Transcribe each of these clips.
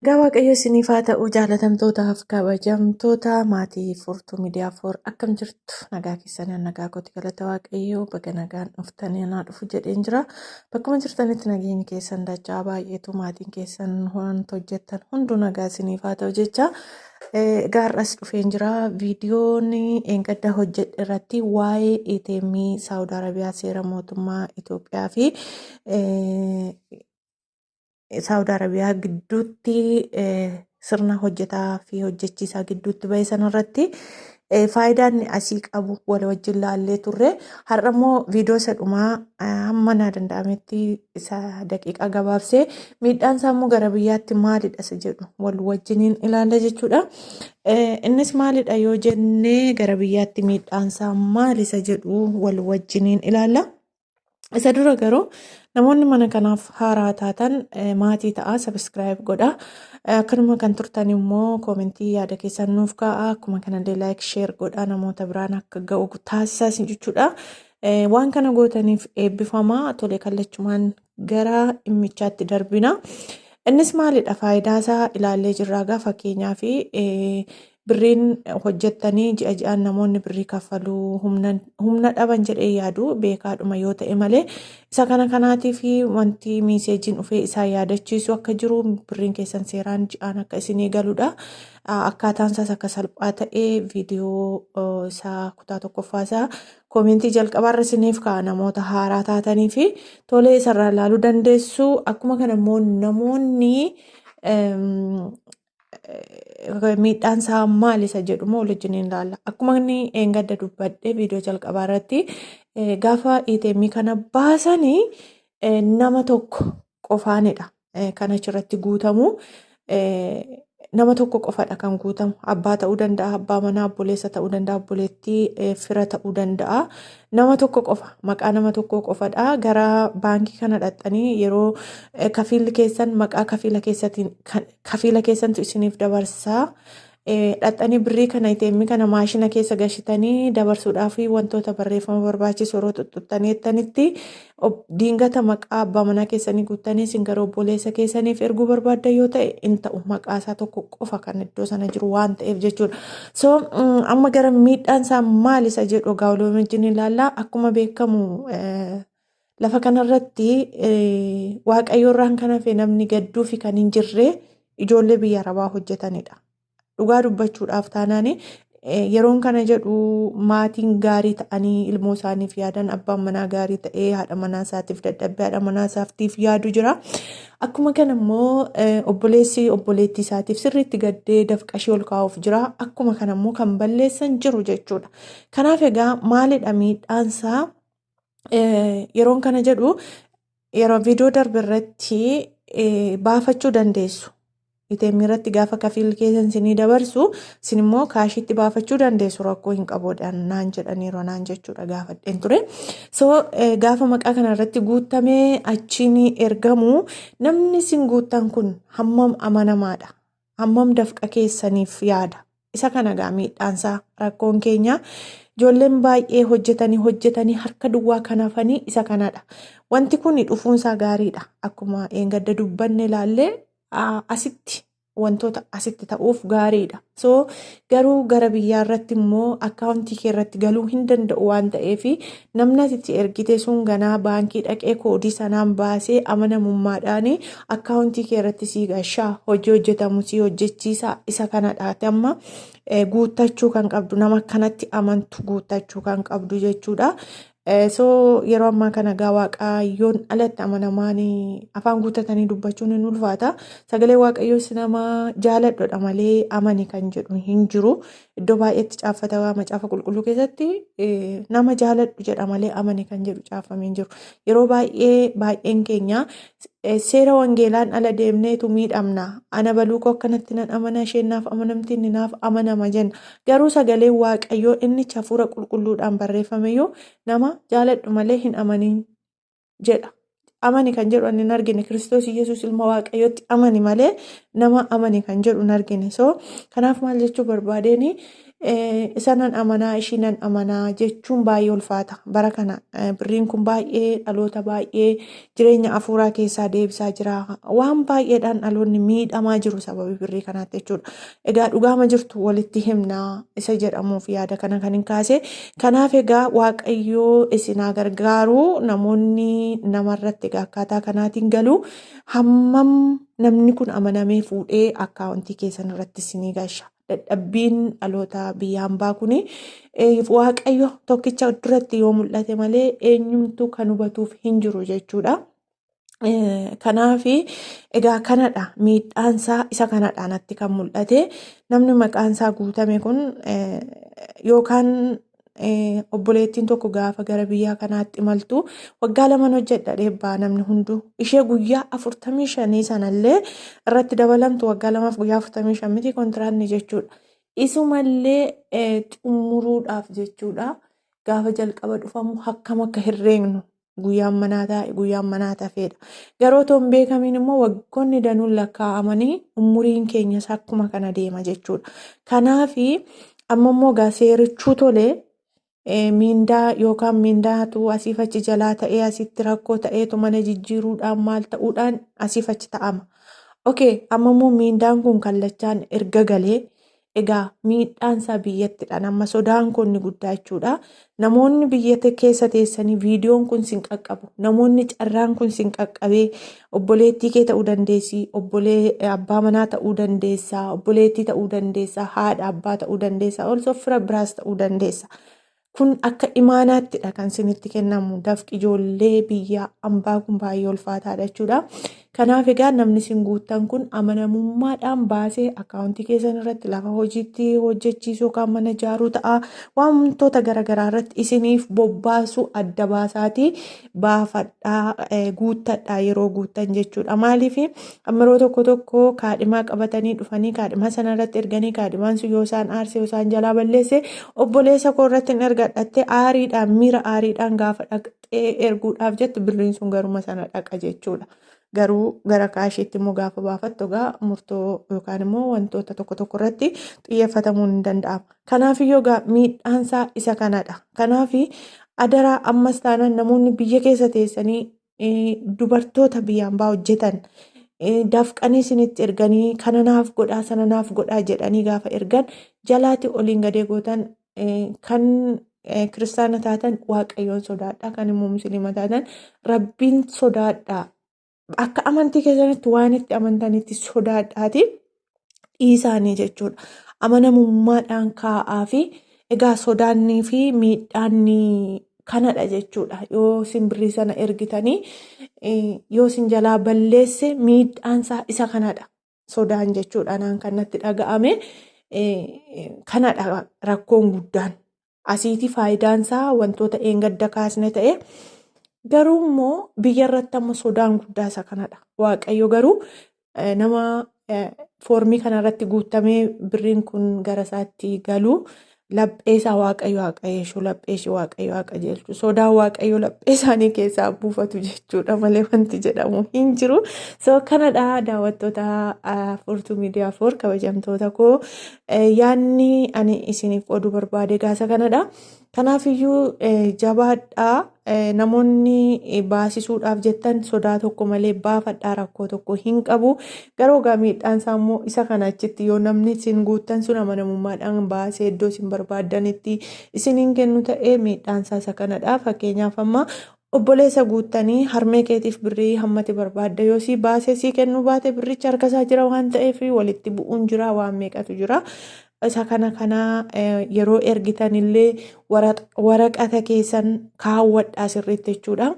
Nagaa Waaqayyo isiniif haa ta'u jaalatamtootaaf kabajamtoota maatii Furtuu Miidiyaa Foor akkam jirtu? Nagaa keessanii? Nagaa kooti, galata Waaqayyoo. Baga nagaan dhuftanii, anaa dhufu jedheen jira. Bakkuma jirtanitti nageenyi keessan dachaa baay'eetu, maatiin keessan, wanta hojjettan hunduu nagaa isiniif haa ta'u jecha. Gaarras dhufeen jira. Viidiyoon eengadda hojjedhe irratti waa'ee ATM Saawud Arabiyaa seera mootummaa Itoophiyaa fi Saawud Arabiyaa gidduutti sirna hojjetaa fi hojjechiisaa gidduutti bahe sanarratti faayidaan inni asii qabu wal wajjin laallee turre. Har'a immoo viidiyoo isa dhumaa hamma naa danda'ametti isa daqiiqaa gabaabsee miidhaan isaa immoo gara biyyaatti maalidha isa jedhu wal wajjiniin ilaalla jechuudha. Innis maalidha yoo jennee, gara biyyaatti miidhaan isaa maali isa jedhu wal wajjiniin ilaalla. Isa dura garuu namoonni mana kanaaf haaraa taatan maatii ta'a, subscribe godha. Akkanuma kan turtan immoo koomentii yaada keessan nuuf kaa'a. Akkuma kanallee like, share godha, namoota biraan akka ga'u taasisaa isin jechuudha. Waan kana gootaniif eebbifamaa. Tole, kallachumaan gara dhimmichaatti darbina. Innis maalidha? Faayidaa isaa ilaallee jirraa. Gaa fakkeenyaa fi birriin hojjettanii ji'a ji'aan namoonni birrii kaffaluu humna dhaban jedhee yaadu beekaadhuma yoo ta'e malee, isa kana kanaatii fi wanti miiseejiin dhufee isaa yaadachiisu akka jiru, birriin keessan seeraan ji'aan akka isinii galudha. Akkaataan isaas akka salphaa ta'e viidiyoo isaa kutaa tokkoffaa isaa koomentii jalqabaarra isiniif ka'a, namoota haaraa taatanii fi tolee isarraa ilaaluu dandeessu. Akkuma kana immoo namoonni miidhaan isaa maal isa jedhu immoo wajjin ilaalla. Akkuma inni eengadda dubbadhe viidiyoo jalqabaa irratti, gaafa ATM kana baasanii nama tokko qofaanidha kan achirratti guutamu. Nama tokko qofadha kan guutamu. Abbaa ta'uu danda'a, abbaa manaa, obboleessa ta'uu danda'a, obboleettii, fira ta'uu danda'a. Nama tokko qofa, maqaa nama tokko qofadha. Gara baankii kana dhaqxanii yeroo kafiilli keessan maqaa kafiila keessatiin kafiila keessantu isiniif dabarsaa. Dhaqxanii birrii kana ATM kana maashina keessa gashitanii dabarsuudhaaf wantoota barreeffama barbaachisu yeroo tuttuqxanii jettanitti, diingata maqaa abbaa manaa keessanii guuttanii isin gara obboleessa keessaniif erguu barbaadda yoo ta'e hin ta'u, maqaa isaa tokko qofa kan iddoo sana jiru waan ta'eef jechuudha. So amma gara miidhaan isaa maal isa jedhu egaa walii wajjin ilaalla. Akkuma beekamu lafa kanarratti Waaqayyo irraan kan hafe namni gadduu fi kan hin jirre ijoollee biyya arabaa hojjetanidha. Dhugaa dubbachuudhaaf taanaan, yeroon kana jedhu maatiin gaarii ta'anii ilmoo isaaniif yaadan, abbaan manaa gaarii ta'ee haadha manaa isaatiif dadhabee haadha manaa isaatiif yaadu jira. Akkuma kana immoo obboleessi obboleettii isaatiif sirriitti gaddee dafqashii ol kaa'uuf jira. Akkuma kana immoo kan balleessan jiru jechuudha. Kanaaf egaa maalidha miidhaansaa? Yeroon kana jedhu yeroo viidiyoo darbe irratti baafachuu dandeessu. ATM irratti gaafa kafiil keessan isinii dabarsu, isin immoo kaashiitti baafachuu dandeessu, rakkoo hin qabu naan jedhaniiru naan jechuudha gaafadheen ture. So gaafa maqaa kana irratti guutamee achiin ergamu, namni isin guuttan kun hammam amanamaadha? Hammam dafqa keessaniif yaada? Isa kana gaa miidhaansaa. Rakkoon keenya ijoolleen baay'ee hojjetanii hojjetanii harka duwwaa kan hafanii isa kanadha. Wanti kun dhufuunsaa gaariidha. Akkuma eengadda dubbanne ilaallee, asitti wantoota asitti ta'uuf gaariidha. So garuu gara biyyaa irratti immoo akkaawuntii kee irratti galuu hin danda'u waan ta'eef, namni asitti ergite sun ganaa baankii dhaqee koodii sanaan baasee amanamummaadhaan akkaawuntii kee irratti sii gashaa, hojii hojjetamu sii hojjechiisa. Isa kanadha amma guuttachuu kan qabdu, nama akkanatti amantu guuttachuu kan qabdu jechuudha. So yeroo ammaa kana gaa Waaqayyoon alatti amanamaan afaan guuttatanii dubbachuun hin ulfaata. Sagalee Waaqayyoos nama jaaladhodha malee amani kan jedhu hin jiru. Iddoo baay'eetti caaffata Macaafa Qulqulluu keessatti nama jaaladhu jedha malee amani kan jedhu caafamee hin jiru. Yeroo baay'ee baay'een keenya seera wangeelaan ala deemneetu miidhamna. Ana baluu koo akkanatti nan amana, isheen naaf amanamti, inni naaf amanama jenna. Garuu sagaleen Waaqayyoo inni hafuura qulqulluudhaan barreeffameyyuu nama jaaladhu malee hin amaniin jedha. Amani kan jedhu ani hin argine. Kiristoos Yesuus ilma Waaqayyootti amani malee nama amani kan jedhu hin argine. So kanaaf maal jechuu barbaadeen, Isa nan amanaa, ishii nan amanaa jechuun baay'ee ulfaata. Bara kana birriin kun baay'ee dhaloota baay'ee jireenya afuuraa keessaa deebisaa jira. Waan baay'eedhaan dhaloonni miidhamaa jiru sababii birrii kanaatti jechuudha. Egaa dhugaama jirtu walitti himnaa isa jedhamuuf yaada kana kan hin kaase. Kanaaf egaa Waaqayyoo isin haa gargaaru. Namoonni namarratti egaa akkaataa kanaatiin galu, hammam namni kun amanamee fuudhee akkaawuntii keessan irratti isinii gasha? Dadhabbiin dhaloota biyya hambaa kuni Waaqayyo tokkicha duratti yoo mul'ate malee eenyumtuu kan hubatuuf hin jiru jechuudha. Kanaaf egaa kanadha, miidhaansaa isa kanadha natti kan mul'ate. Namni maqaansaa guutame kun yookaan obboleettiin tokko gaafa gara biyya kanaatti imaltu waggaa 2n hojjedha dheebbaa namni hunduu, ishee guyyaa 45 sanallee irratti dabalamtu, waggaa 2f guyyaa 45 miti kontiraanni jechuudha. Isumallee xumuruudhaaf jechuudha, gaafa jalqaba dhufamu akkam akka herreegnu, guyyaan manaa taa'e, guyyaan manaa tafeedha. Garuu otoo hin beekamiin immoo waggoonni danuun lakkaa'amanii umuriin keenyas akkuma kana deema jechuudha. Kanaafi amma immoo egaa seerichuu tolee, miindaa yookaan miindaatu asiif achi jalaa ta'ee, asitti rakkoo ta'eetu, mana jijjiiruudhaan, maal ta'uudhaan asiif achi ta'ama. Okay, amma immoo miindaan kun kallachaan erga galee egaa miidhaan isaa biyyattidha. Amma sodaan kun inni guddaa jechuudha. Namoonni biyya keessa teessanii viidiyoon kun sin qaqqabu. Namoonni carraan kun sin qaqqabee, obboleettii kee ta'uu dandeessi, obbolee abbaa manaa ta'uu dandeessa, obboleettii ta'uu dandeessa, haadha abbaa ta'uu dandeessa, also fira biraas ta'uu dandeessa. Kun akka imaanaattidha kan isinitti kennamu. Dafqi ijoollee biyya hambaa kun baay'ee ulfaataadha jechuudha. Kanaaf egaa namni isin guuttan kun amanamummaadhaan baasee akkaawuntii keessan irratti lafa hojiitti hojjechiisuu yookaan mana ijaaruu ta'a. Wantoota garaagaraa irratti isiniif bobbaasuu adda baasaatii baafadhaa, guuttadhaa yeroo guuttan jechuudha. Maaliif, amma yeroo tokko tokko kaadhimaa qabatanii dhufanii kaadhimaa sana irratti erganii, kaadhimaan sun yoo isaan aarse, yoo isaan jalaa balleesse, obboleessa koo irratti hin ergadhatte, aariidhaan, miira aariidhaan gaafa dhaqxee erguudhaaf jettu birriin sun garuma sana dhaqa jechuudha. Garuu gara kaashiitti immoo gaafa baafattu egaa murtoo yookaan immoo wantoota tokko tokko irratti xiyyeeffatamuun hin danda'ama. Kanaaf iyyuu egaa miidhaansaa isa kanadha. Kanaaf adaraa, ammas taanaan namoonni biyya keessa teessanii dubartoota biyya hambaa hojjetan dafqanii isinitti erganii, kana naaf godhaa, sana naaf godhaa jedhanii gaafa ergan, jalaati oliin gadee gootan, kan kiristaana taatan Waaqayyoon sodaadhaa, kan immoo musliima taatan Rabbiin sodaadhaa, akka amantii keessanitti waan itti amantanitti sodaadhaati dhiisaanii jechuudha. Amanamummaadhaan kaa'aa fi egaa sodaannii fi miidhaanni kanadha jechuudha. Yoo simbirrii sana ergitanii yoo isin jalaa balleesse miidhaansaa isa kanadha. Sodaan jechuudha naan kan natti dhaga'ame kanadha rakkoon guddaan. Asiiti faayidaansaa wantoota eengadda kaasne ta'e, garuu immoo biyya irratti amma sodaan guddaa isa kanadha. Waaqayyo garuu nama foormii kanarratti guutamee birriin kun gara isaatti galu laphee isaa Waaqayyo haa qajeelchu, laphee ishee Waaqayyo haa qajeelchu. Sodaan Waaqayyo laphee isaanii keessaa buufatu jechuudha malee wanti jedhamu hin jiru. So kanadha, daawwattoota Furtuu Miidiyaa Foor, kabajamtoota koo, yaadni ani isiniif qooduu barbaade gaasa kanadha. Kanaafiyyuu jabaadhaa, namoonni baasisuudhaaf jettan sodaa tokko malee baafadhaa, rakkoo tokko hin qabu. Garuu egaa miidhaan isaa immoo isa kana, achitti yoo namni isin guuttan sun amanamummaadhaan baasee iddoo isin barbaaddanitti isiniin kennu ta'ee miidhaan isaa isa kanadha. Fakkeenyaaf amma obboleessa guuttanii harmee keetiif birrii hammati barbaadda, yoo sii baasee sii kennuu baate birrichi harka isaa jira waan ta'eef walitti bu'uun jira, waan meeqatu jira. Isa kana yeroo ergitanillee waraqata keessan kaawwadhaa sirriitti jechuudha.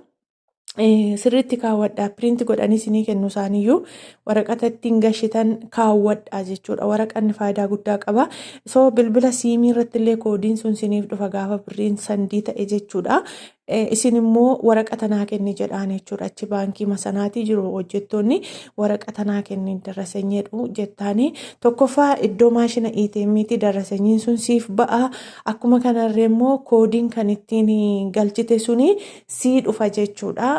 Sirriitti kaawwadhaa, print godhanii isinii kennu isaaniyyuu, waraqata ittiin gashitan kaawwadhaa jechuudha. Waraqanni faayidaa guddaa qaba. So bilbila siimii irratti illee koodiin sun isiniif dhufa gaafa birriin send ta'e jechuudha. Isin immoo waraqata naa kenni jedhaan jechuudha. Achi baankii masanaatii jiru hojjettoonni waraqata naa kenni darasanyii jedhu jettaanii tokkoffaa iddoo maashina ATM'ti darasanyiin sun siif ba'a. Akkuma kanarree immoo koodiin kan ittiin galchite suni sii dhufa jechuudha.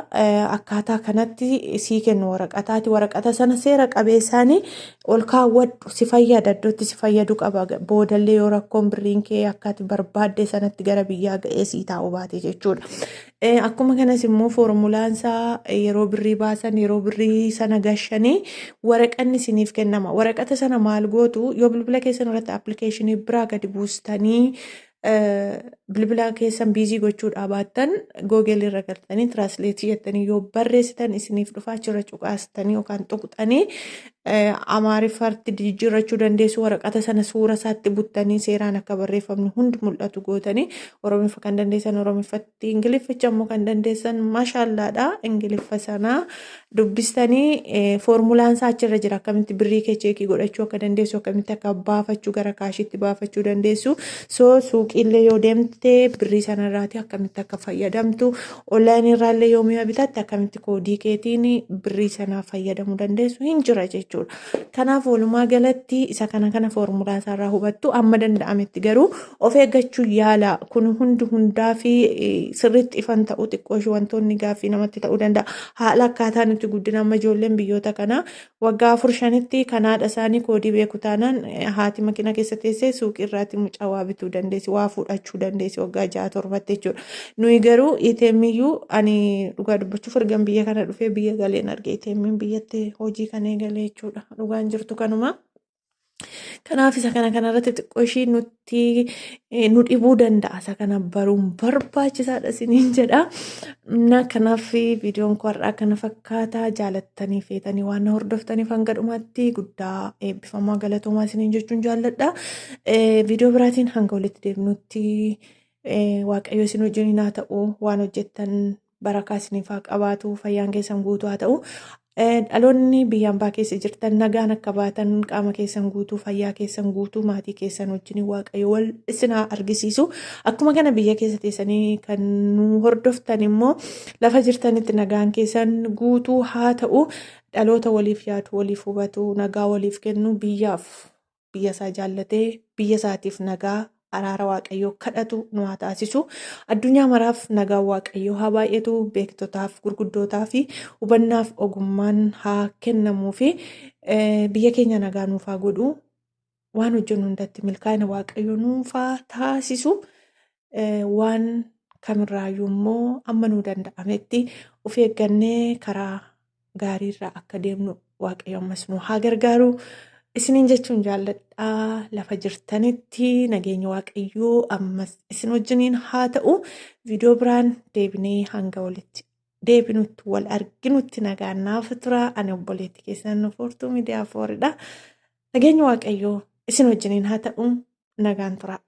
Akkaataa kanatti sii kennu waraqataati. Waraqata sana seera qabeessaanii ol kaawwadhu si fayyada iddootti si fayyadu qaba. Boodallee yoo rakkoon birriin kee akka ati barbaadde sanatti gara biyyaa ga'ee sii taa'u baate jechuudha. Akkuma kanas immoo foormulaan isaa yeroo birrii baasan yeroo birrii sana gashanii waraqanni isiniif kennama. Waraqata sana maal gootu yoo bilbila keessan irratti appilikeeshinii biraa gadi buustanii bilbila keessan busy gochuudhaa baattan Google irra galtanii translate jettanii yoo barreessitan isiniif dhufa achirra cuqaastanii yookaan tuqxanii Amaariffatti jijjiirrachuu dandeessu. Waraqata sana suura isaatti buttanii seeraan akka barreeffamni hundi mul'atu gootanii Oromiffa kan dandeessan Oromiffatti, Ingilifficha immoo kan dandeessan maashaallaadha. Ingiliffa sana dubbistanii foormulaan isaa achirra jira. Akkamitti birrii kee check godhachuu akka dandeessu, akkamitti akka baafachuu gara kaashiitti baafachuu dandeessu. So suuqiillee yoo deemte birrii sanarraati akkamitti akka fayyadamtu, online irraallee yoo mi'a bitatte akkamitti koodii keetiin birrii sanaa fayyadamuu dandeessu hin jira jechuudha. Kanaaf walumaa galatti isa kana foormulaa isaarraa hubattu amma danda'ametti garuu of eeggachuu yaala. Kun hundi hundaa fi sirriitti ifan ta'uu xiqqoo ishee wantoonni gaaffii namatti ta'uu danda'a. Haala akkaataa nuti guddina amma ijoolleen biyyoota kanaa waggaa afur shanitti kan haadha isaanii koodii beeku taanaan haati makiina keessa teessee suuqii irraatti mucaa waa bituu dandeessi, waa fudhachuu dandeessi waggaa ja'a torbatti jechuudha. Nuyi garuu ATM iyyuu ani dhugaa dubbachuuf ergan biyya kana dhufee biyya galeen arge ATM'n biyyatti hojii kan eegalee jechuudha. Dhugaan jirtu kanuma. Kanaaf isa kana kanarratti xiqqoo ishii nutti nu dhibuu danda'a. Isa kana baruun barbaachisaadha isiniin jedha. Na kanaaf viidiyoon koo har'aa kana fakkaata. Jaalattanii feetanii waan na hordoftaniif hanga dhumaatti guddaa eebbifamaa galatoomaa isiniin jechuun jaalladha. Viidiyoo biraatiin hanga walitti deebinutti Waaqayyo isin wajjin haa ta'u. Waan hojjettan barakaa isiniif haa qabaatu. Fayyaan keessan guutuu haa ta'u. Dhaloonni biyya ambaa keessa jirtan nagaan akka baatan qaama keessan guutuu fayyaa keessan guutuu maatii keessan wajjin Waaqayyo wal isin haa argisiisu. Akkuma kana biyya keessa teessanii kan nu hordoftan immoo lafa jirtanitti nagaan keessan guutuu haa ta'u. Dhaloota waliif yaadu, waliif hubatu, nagaa waliif kennu, biyyaaf biyya isaa jaallatee biyya isaatiif nagaa araara Waaqayyoo kadhatu nu haa taasisu. Addunyaa maraaf nagaan Waaqayyoo haa baay'atu. Beektotaaf, gurguddootaa fi hubannaaf ogummaan haa kennamuu fi biyya keenya nagaa nuuf haa godhu. Waan hojjennu hundatti milkaa'ina Waaqayyoo nuuf haa taasisu. Waan kamirraayyuu immoo amma nuu danda'ametti of eeggannee karaa gaariirra akka deemnu Waaqayyo ammas nu haa gargaaru. Isiniin jechuun jaalladhaa lafa jirtanitti nageenya Waaqayyoo ammas isin wajjiniin haa ta'u. Viidiyoo biraan deebinee hanga walitti deebinutti wal arginutti nagaan naaf tura. Ani obboleetti keessan Foortuu Miidiyaa Fooridha. Nageenya Waaqayyoo isin wajjiniin haa ta'u. Nagaan tura.